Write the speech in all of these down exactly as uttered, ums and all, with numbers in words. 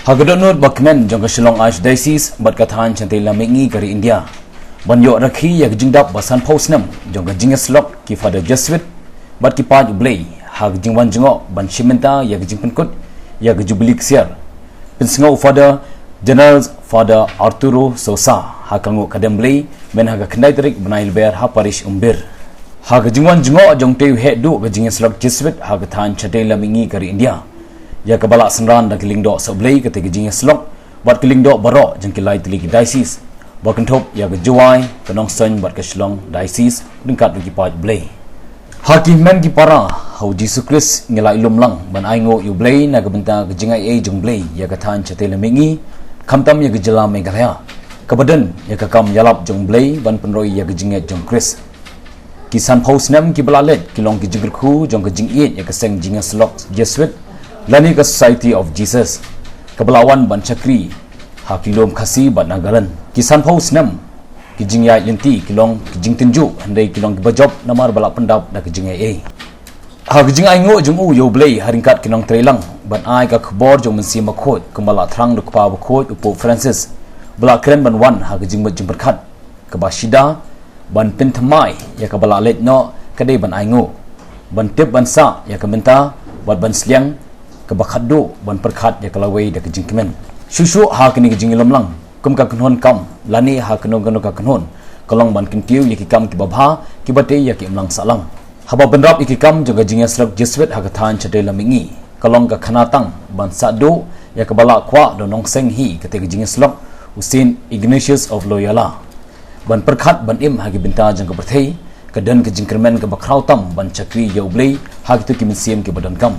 Ha ka dohnud ba kmen jong ka Shillong Archdiocese bad ka thaiñ Chantilly Mihngi ka ri India ban ïoh rakhe ïa ka jingdap ba sanphew snem jong ka jingïasyllok ki Father Jesuit bad ki paid U Blei ha ka jingwan jngoh ban shim bynta ïa ka jingpynkut ïa ka Jubili ksiar, pynsngew Father General Father Arturo Sosa ha ka nguh ka dem Blei mynha ka khyndai tarik bnai Lber ha parish Umbir. Ha ka jingwan jngoh jong utei u heh duh ka jingïasyllok Jesuit ha ka thaiñ Chantilly Mihngi ka ri India, ïa kaba la synran da ka lyngdoh sohblei katei ka jingïasyllok bad ka lyngdoh baroh jong ki lai tylli ki diocese ba kynthup ïa ka Jowai, ka Nongstoiñ bad ka Shillong Diocese ryngkat bad ki paid U Blei. Ha ki hynmen ki para, ha U Jisu Khrist ngi la ïalum lang ban ainguh ïa U Blei na ka bynta ka jingaiei jong U Blei ïa ka thaiñ Chantilly Mihngi, khamtam ïa ka jylla Meghalaya kaba don ïa ka kam ïalap jong U Blei ban pynroi ïa ka jingngeit jong U Khrist. Ki sanphew snem kiba la leit ki long ki jingkyrkhu jong ka jingïeit ïa ka seng jingïasyllok Jesuit lane ka Society of Jesus, kaba la wan ban shakri ha ki lum Khasi bad Nagaland. Ki sanphew snem ki jingïaid lynti ki long ki jingtynjuh, hynrei ki long kiba jop namar ba la pyndap da ka jingaiei. Ha ka jingainguh jong u ïa U Blei ha ryngkat ki nongtrei lang ban ai ka khubor jong u Mynsiem Bakhuid, kumba la thrang da u Kpa Bakhuid u Pope Francis, ba la kren ban wan ha ka jingmut jingpyrkhat kaba shida ban pynthymmai ïa kaba la leit noh, ka dei ban ainguh, ban tip ban sah ïa ka bynta bad ban sliang kaba khatduh ban pyrkhat ïa ka lawei da ka jingkmen. Shuh shuh ha kane ka jingïalum lang kum ka kynhun kam lane ha kano kano ka kynhun, ka long ban kyntiew ïa ki kam kiba bha kiba tei ïa ki imlang sahlang. Haba bynrap ïa ki kam jong ka jingïasyllok Jesuit ha ka thaiñ Chantilly Mihngi, ka long ka khana tang ban sah duh ïa kaba la kwah da u nongseng hi katei ka jingïasyllok, u Saint Ignatius of Loyola, ban pyrkhat ban im ha ki bynta jong ka pyrthei. Ka don ka jingkyrmen kaba khraw tam ban shakri ïa U Blei ha kito ki mynsiem kiba donkam.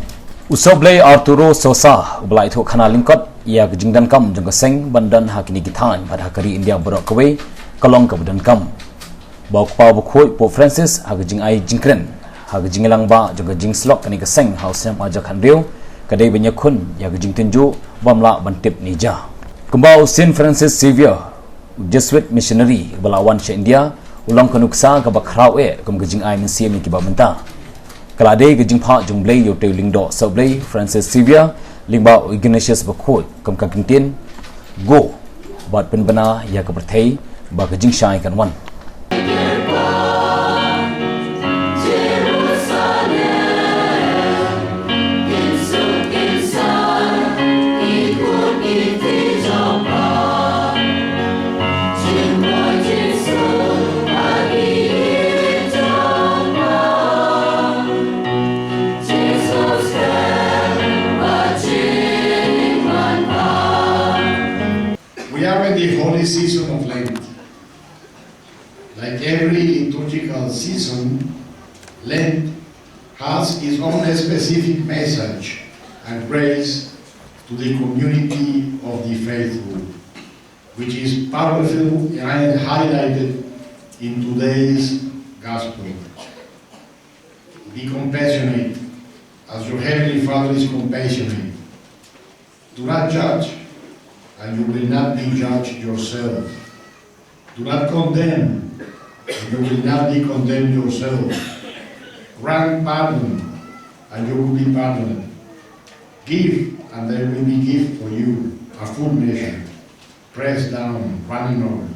U sohblei Arturo Sosa, uba la ithuh khana lyngkot ïa ka jingdonkam jong ka seng ban don ha kine ki thaiñ bad ha ka ri India baroh kawei, ka long kaba donkam ba u Kpa Bakhuid Pope Francis ha ka jingai jingkren ha ka jingïalang ba jong ka jingsyllok kane ka seng ha u snem arhajar khathynriew, ka dei ban ïakhun ïa ka jingtynjuh bym lah ban tip ne ja. Kumba u Saint Francis Xavier, u Jesuit missionary uba la wan sha India, u long ka nuksa kaba khraw eh kum ka jingai mynsiem ïa kiba mynta. Ka la dei ka jingphah jong U Blei ïa utei u lyngdoh sohblei Francis Xavier lyngba u Ignatius Bakhuid kum ka kyntien, "Go bad pynbna ïa ka pyrthei ba ka jingshai kan wan." We are in the holy season of Lent. Like every liturgical season, Lent has its own specific message and grace to the community of the faithful, which is powerfully highlighted in today's gospel. Be compassionate as your heavenly Father is compassionate. Do not judge, and you will not be judged yourself. Do not condemn, and you will not be condemned yourself. Grant pardon, and you will be pardoned. Give, and there will be given for you a full measure, pressed down, running over.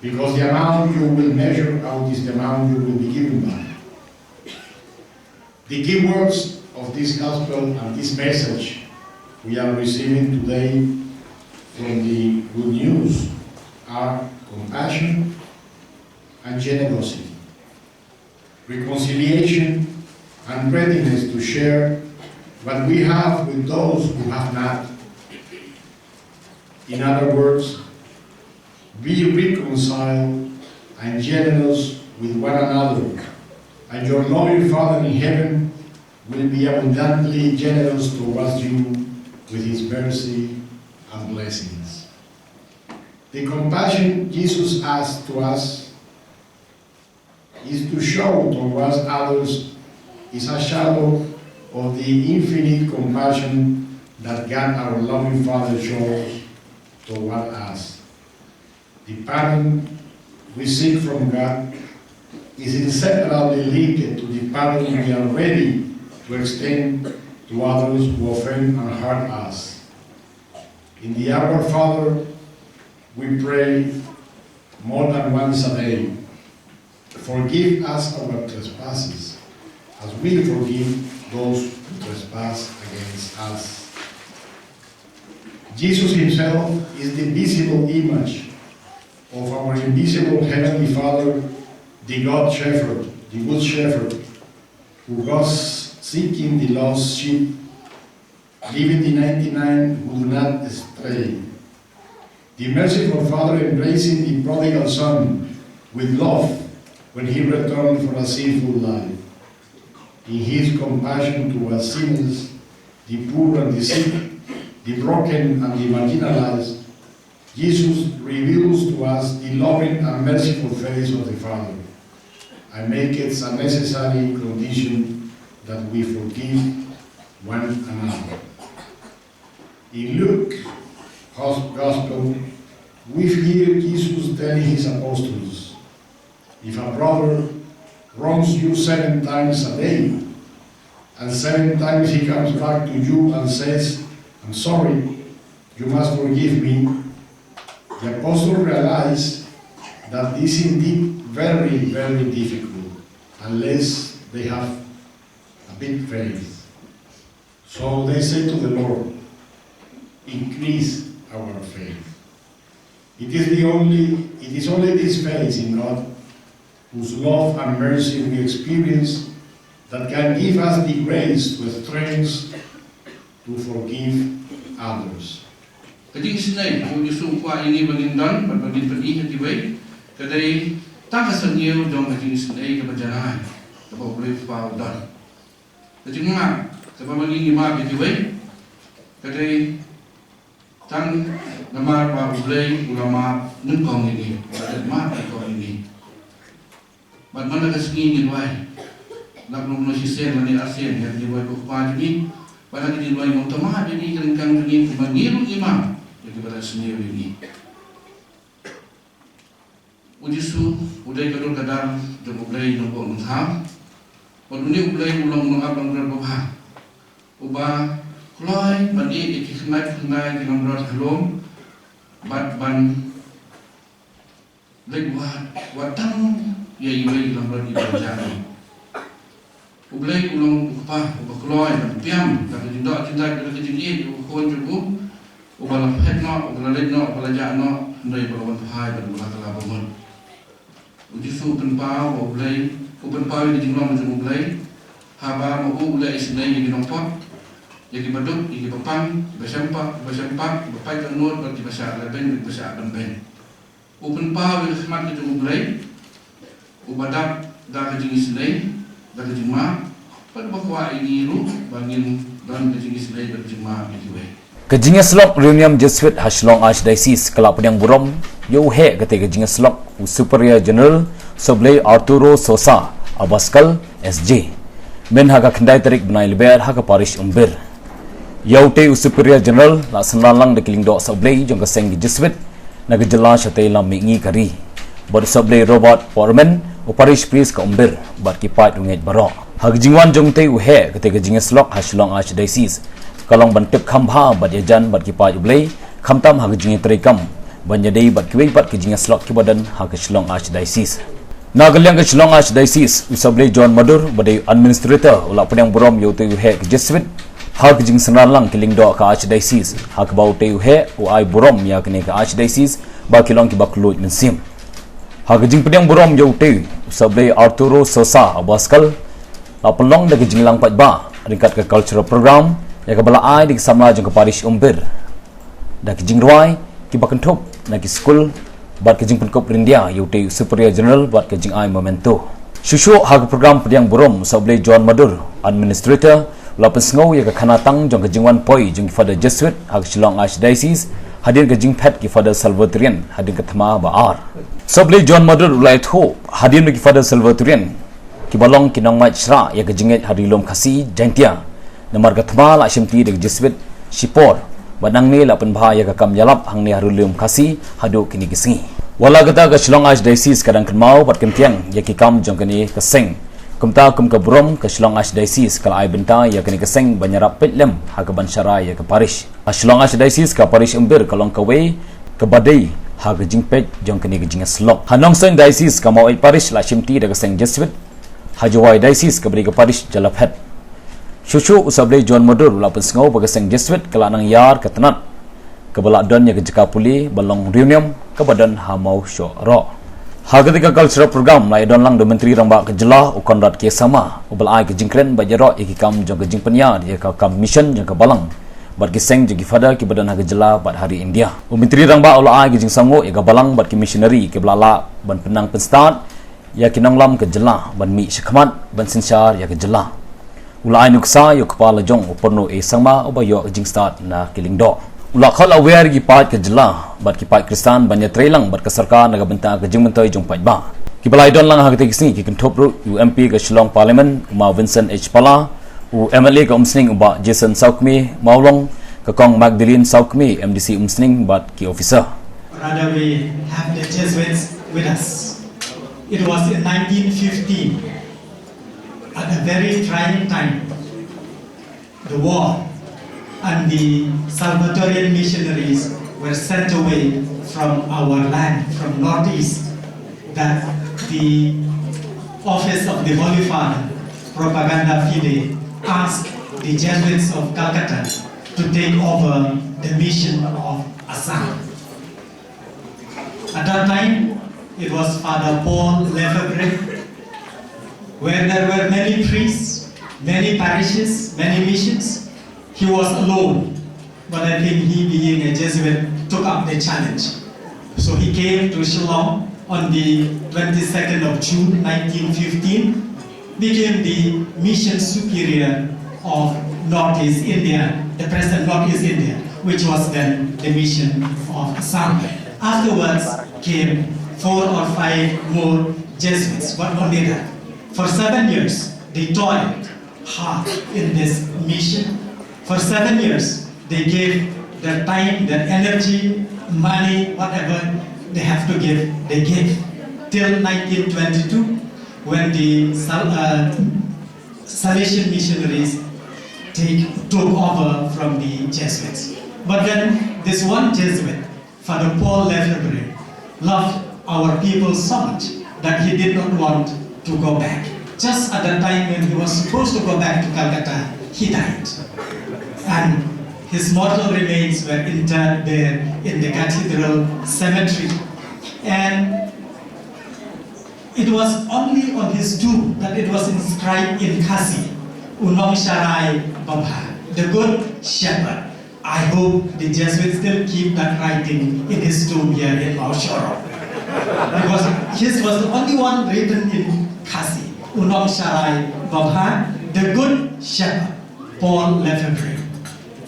Because the amount you will measure out is the amount you will be given by. The key words of this gospel and this message we are receiving today from the good news are compassion and generosity, reconciliation and readiness to share what we have with those who have not. In other words, be reconciled and generous with one another, and your loving Father in heaven will be abundantly generous towards you with his mercy and blessings. The compassion Jesus has to us is to show towards others is a shadow of the infinite compassion that God our loving Father shows toward us. The pardon we seek from God is inseparably linked to the pardon we are ready to extend to others who offend and hurt us. In the Our Father, we pray more than once a day. Forgive us our trespasses, as we forgive those who trespass against us. Jesus himself is the visible image of our invisible Heavenly Father, the God Shepherd, the Good Shepherd, who goes seeking the lost sheep, leaving the ninety-nine who do not stray. The merciful Father embracing the prodigal son with love when he returned for a sinful life. In his compassion towards sinners, the poor and the sick, the broken and the marginalized, Jesus reveals to us the loving and merciful face of the Father. I make it a necessary condition that we forgive one another. In Luke Gospel, we hear Jesus telling his apostles, "If a brother wrongs you seven times a day, and seven times he comes back to you and says, 'I'm sorry, you must forgive me,'" The apostle realized that this is indeed very, very difficult unless they have a big faith. So they say to the Lord, "Increase our faith." It is the only, it is only this faith in God, whose love and mercy we experience, that can give us the grace to strength to forgive others. Ka jingisynei kaba u Jisu u kwah ïa ngi ba ngin don bad ba ngin pyni ha kiwei ka dei tang ka syrngiew jong ka jingisynei kaba janai kaba U Blei u Kpa u don. Ka jingmap kaba ma ngi ngi map ïa kiwei ka dei tang namar ba U Blei u la map nyngkong ïa ngi, u la dep map nyngkong ïa ngi. Bad man la ka sngi ngin wai, lap nong nong shisien lane arsien, ïa ngin wai ko Kpa jong ngi. Bad la ngin wai nong tama jong ngi, ka ryngkang jong ngi, kumba ngi ruh ngi map ïa kiba la sniew ïa ngi. U Jisu u dei ka dur ka dar jong U Blei Nongpop Nongthaw. Bad une U Blei u long u nongap langbrot babha, uba kloi ban ïeit ïa ki khynnah khyndai ki langbrot ha lum bad ban leit wad, wad tang ïa iwei i langbrot iba la jah noh. U Blei u long u Kpa uba kloi ban pynïam da ka jingdoh jingdait bad da ka jingïeit ïa u Khun jong u, uba la phet noh, uba la leit noh, uba la jah noh, hynrei uba la wan phai bad uba la kylla bamut. U Jisu u pynpaw ba U Blei, u pynpaw ïa ka jinglong jong U Blei haba ma u u leh isynei ïa ki nongpop, ïa kiba duk, ïa kiba pang, kiba shempak, kiba shempak, kiba pait dohnud bad kiba shah lehbeiñ bad kiba shah ban beiñ. U pynpaw ïa ka khmat ka jong U Blei uba dap da ka jingisynei, da ka jingmap, bad uba kwah ïa ngi ruh ba ngin don ka jingisynei bad ka jingmap ïa kiwei. Ka jingïasyllok riewniam Jesuit ha Shillong Archdiocese ka la pdiang burom ïa u heh kata ka jingïasyllok u Superior General Sohblei Arturo Sosa Abascal S J, mynta ha ka khyndai tarik bnai Lber ha ka parish Umbir. Ïa utei u Superior General la synran lang da ki lyngdoh Sohblei jong ka seng ki Jesuit na ka jylla shatei lam mihngi ka ri, bad u Sohblei Robert Foreman, u parish priest ka Umbir, bad ki paid rangeit baroh. Ha ka jingwan jong utei u heh kata ka jingïasyllok ha Shillong Archdiocese ka long ban tip kham bha bad ïajan bad ki paid U Blei, khamtam ha ka jingïatreikam ban ïadei bad kiwei pat ki jingïasyllok kiba don ha ka Shillong Archdiocese. Na ka liang ka Shillong Archdiocese, u Sohblei John Madur uba dei u administrator u la pdiang burom ïa utei u heh ka Jesuit ha ka jingsynran lang ki lyngdoh ka Archdiocese, ha kaba utei u heh u ai burom ïa kane ka Archdiocese ba ki long kiba kylluid mynsiem. Ha ka jingpdiang burom ïa utei u Sohblei Arturo Sosa Abascal la pynlong da ka jinglang paidbah ryngkat ka cultural program ïa kaba la ai da ki samla jong ka parish Umbir, da ki jingrwai kiba kynthup na ki skul, bad ka jingpynkup ryndia ïa utei u Superior General bad ka jingai memento. Shuh shuh ha ka program pdiang burom, u Sohblei John Madur, administrator, u la pynsngew ïa ka khana tang jong ka jingwan poi jong ki Father Jesuit ha ka Shillong Archdiocese hadien ka jingphet ki Father Salvatorian hadien ka thma ba ar. Sohblei John Madur u la ïathuh hadien ba ki Father Salvatorian kiba long ki nongmait shrah ïa ka jingngeit ha ri lum Khasi Jaintia, namar ka thma la shimti da ki Jesuit shipor, bad nangne la pynbha ïa ka kam ïalap hangne ha ri lum Khasi haduh kine ki sngi. Wat la katta, ka Shillong Archdiocese ka dang kynmaw bad kyntiang ïa ki kam jong kane ka seng Kumta kum ka burom, ka Shillong Archdiocese ka la ai bynta ïa kane ka seng ban ïarap peit lem ha kaban sharai ïa ka parish. Ha Shillong Archdiocese, ka parish Imbir ka long kawei kaba dei ha ka jingpeit jong kane ka jingïasyllok. Ha Nongstoiñ Diocese, ka Maweit Parish la shimti da ka seng Jesuit. Ha Jowai Diocese, kaba dei ka parish jylla phet, shuh shuh u Sabri John Madur u la pynsngew ba ka seng Jesuit ka la nang ïar ka tnat kaba la don ïa ka jaka pule ba long riewniam kaba don ha Mawshorok. Ha katei ka cultural program la ïadon lang da u Myntri Rangbah ka jylla u Conrad K Sangma, uba la ai ka jingkren bad ïaroh ïa ki kam jong ka jingpynïar ïa ka kam mission jong ka Balang bad ki seng jong ki Father kiba don ha ka jylla bad ha ri India. U Myntri Rangbah u la ai ka jingsngewnguh ïa ka Balang bad ki missionary kiba la lah ban pynnang pynstad ïa ki nongïalam ka jylla ban mih shakhmat ban synshar ïa ka jylla. U la ai nuksa ïa u kpa la jong u Purno A Sangma uba ïoh ka jingstad na ki lyngdoh. U la khot la wer ïa ki paid ka jylla bad ki paid Khristan ban ïatreilang bad ka sorkar na ka bynta ka jingmyntoi jong paidbah. Kiba la ïadon lang ha katei ka sngi ki kynthup ruh ïa u M P ka Shillong Parliament u Ma Vincent H Pala, u M L A ka Umsning u Bah Jason Sawkmie Mawlong, ka Kong Magdalene Sawkmie, M D C Umsning bad ki officer. Rather, we have the Jesuits with us. It was in nineteen fifteen, at a very trying time, the war, and the Salvatorian missionaries were sent away from our land, from Northeast, that the office of the Holy Father, Propaganda Fide, asked the Jesuits of Calcutta to take over the mission of Assam. At that time, it was Father Paul Lefebvre, where there were many priests, many parishes, many missions. He was alone, but I think he, being a Jesuit, took up the challenge. So he came to Shillong on the twenty-second of June nineteen fifteen, became the mission superior of Northeast India, the present Northeast India, which was then the mission of Assam. Afterwards came four or five more Jesuits, but only that. For seven years, they toiled hard in this mission. For seven years, they gave their time, their energy, money, whatever they have to give, they gave. Till nineteen twenty-two, when the Sal-, uh, Salesian missionaries take, took over from the Jesuits. But then this one Jesuit, Father Paul Lefebvre, loved our people so much that he did not want to go back. Just at the time when he was supposed to go back to Calcutta, he died. And his mortal remains were interred there in the cathedral cemetery. And it was only on his tomb that it was inscribed in Khasi, U Nongsharai Babha, the Good Shepherd. I hope the Jesuits still keep that writing in his tomb here in Mawshorok. Because his was the only one written in Khasi, U Nongsharai Babha, the Good Shepherd, Paul Lefebvre.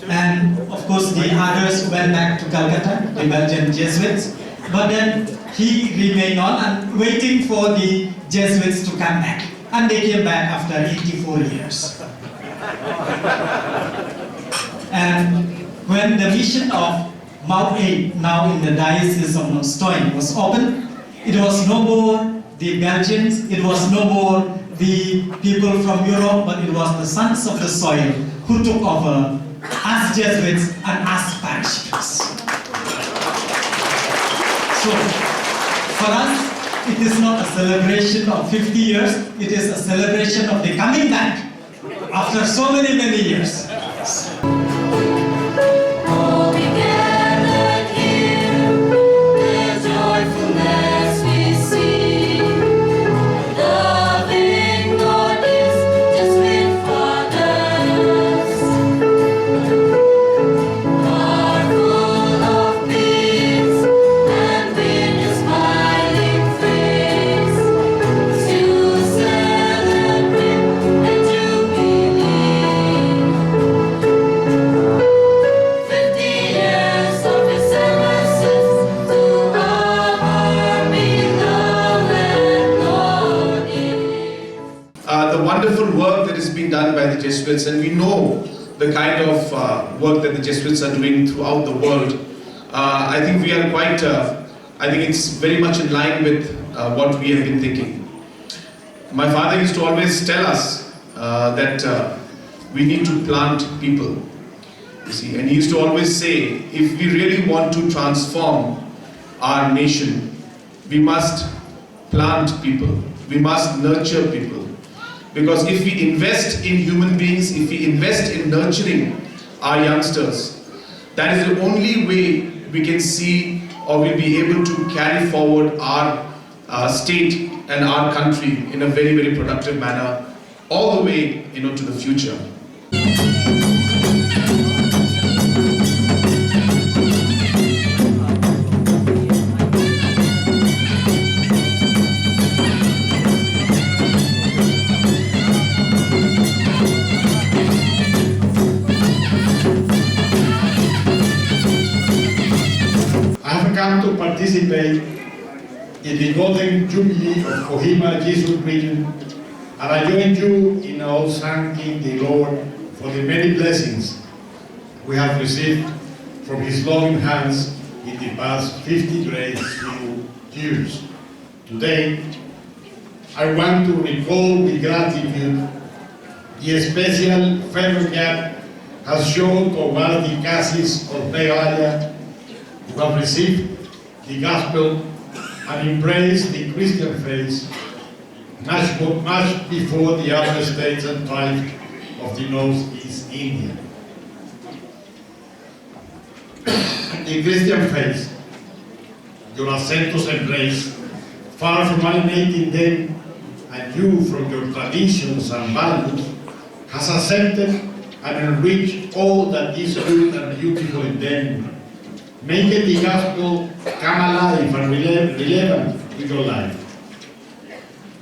And of course, the others went back to Calcutta, the Belgian Jesuits. But then he remained on and waiting for the Jesuits to come back. And they came back after eighty-four years. And when the mission of Maweit, now in the Diocese of Nongstoiñ, was opened, it was no more the Belgians, it was no more the people from Europe, but it was the sons of the soil who took over as Jesuits and as parish priests. So, for us, it is not a celebration of fifty years, it is a celebration of the coming back after so many, many years. Uh, the wonderful work that has been done by the Jesuits, and we know the kind of uh, work that the Jesuits are doing throughout the world. Uh, I think we are quite, uh, I think it's very much in line with uh, what we have been thinking. My father used to always tell us uh, that uh, we need to plant people. You see, and he used to always say, if we really want to transform our nation, we must plant people, we must nurture people. Because if we invest in human beings, if we invest in nurturing our youngsters, that is the only way we can see or we'll be able to carry forward our uh, state and our country in a very, very productive manner all the way, you know, to the future. I have come to participate in the Golden Jubilee of Kohima Jesuit Region, and I join you in all thanking the Lord for the many blessings we have received from His loving hands in the past fifty-three years. Today, I want to recall with gratitude the special favor God has shown towards the Khasis of Meghalaya who have received the gospel and embraced the Christian faith much, much before the other states and tribes of the northeast India. The Christian faith your ancestors embraced, far from alienating them and you from your traditions and values, has accepted and enriched all that is good and beautiful in them, making the gospel come alive and rele- relevant to your life.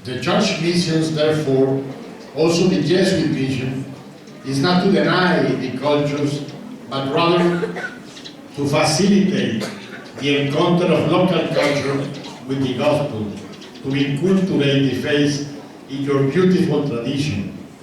The church missions, therefore, also the Jesuit mission, is not to deny the cultures, but rather to facilitate the encounter of local culture with the gospel, to inculturate the faith in your beautiful tradition.